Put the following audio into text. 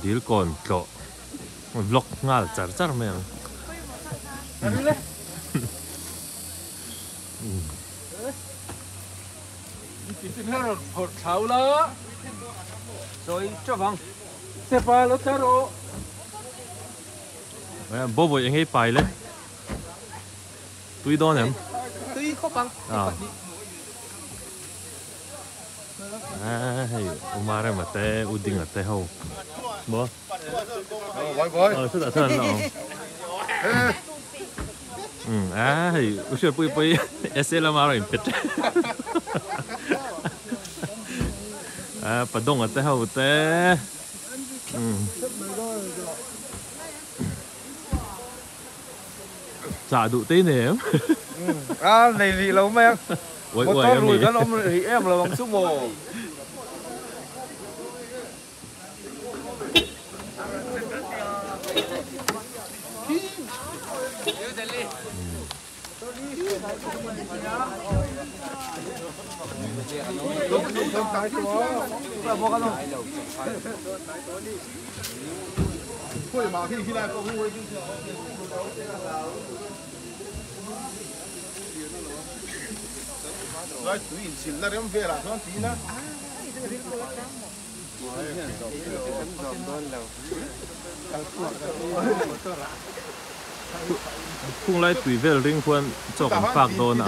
Dil kawn tlawh vlog nghal char char mai ang. Bobo eng ei pai le tui dawn em? Tui khawp ang. À, hei Umar em te Uding te ho bo ờ rất là ừ à hei u pui pui SL mà rồi pet à padong te ho te ừ chả đủ tí nè à này gì lâu mà ôi một ôi con em rùi đi con ông thì em là bằng số mồ Khung lai tui vel ring khuan chawk an fak dawn a.